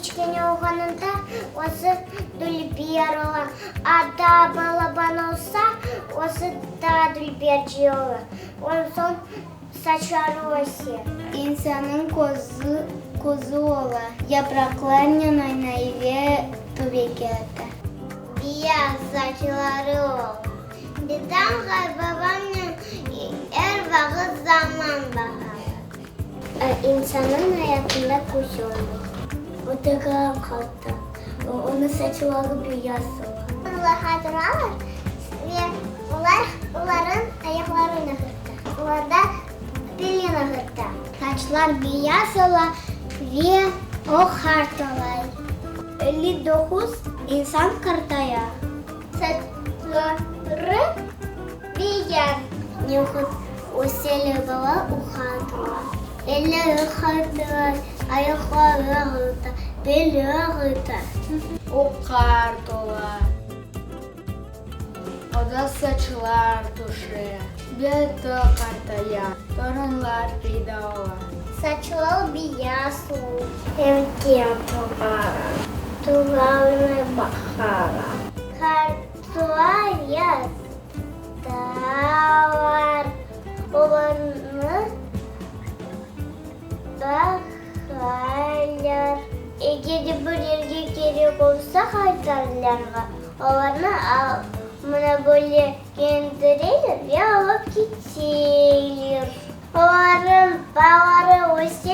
Kiçkene olğanında özü dülber ola, a daa balaban olsa, özü daa dülberce ola. Ondan soñ saçları öse. İnsannıñ közü, közü ola. Yapraqlarnen oynay ve töbege ata. Beyaz saçları ola. Bitam qartbabamnen er vaqıt zaman baqalar. İnsannıñ ayatında küç olmay. O tekrar qalqtı. Onıñ saçları beyaz ola. Olarğa turalar ve olar olarnıñ ayaqlarını ağırta. Olarda belini ağırta. Saçlar beyaz ola ve o qart ola. 59 insan qartaya. Saçları beyaz. Ne vaqıt öseler bala, o qart ola. Elleri qartay, ayaqları ağırta, beli ağırta. O qart ola. O da saçlar tüşe, beti qartaya, torunlar peyda ola. Saçları beyaz ola. Evge turalar, torunlarını baqalar. Qartlar yatalar, olarnı baqalar. Eger de bir yerge kerek olsa qartlarğa, olarnı mına böyle kendireler ve alıp keteler. Olarnıñ balaları öse.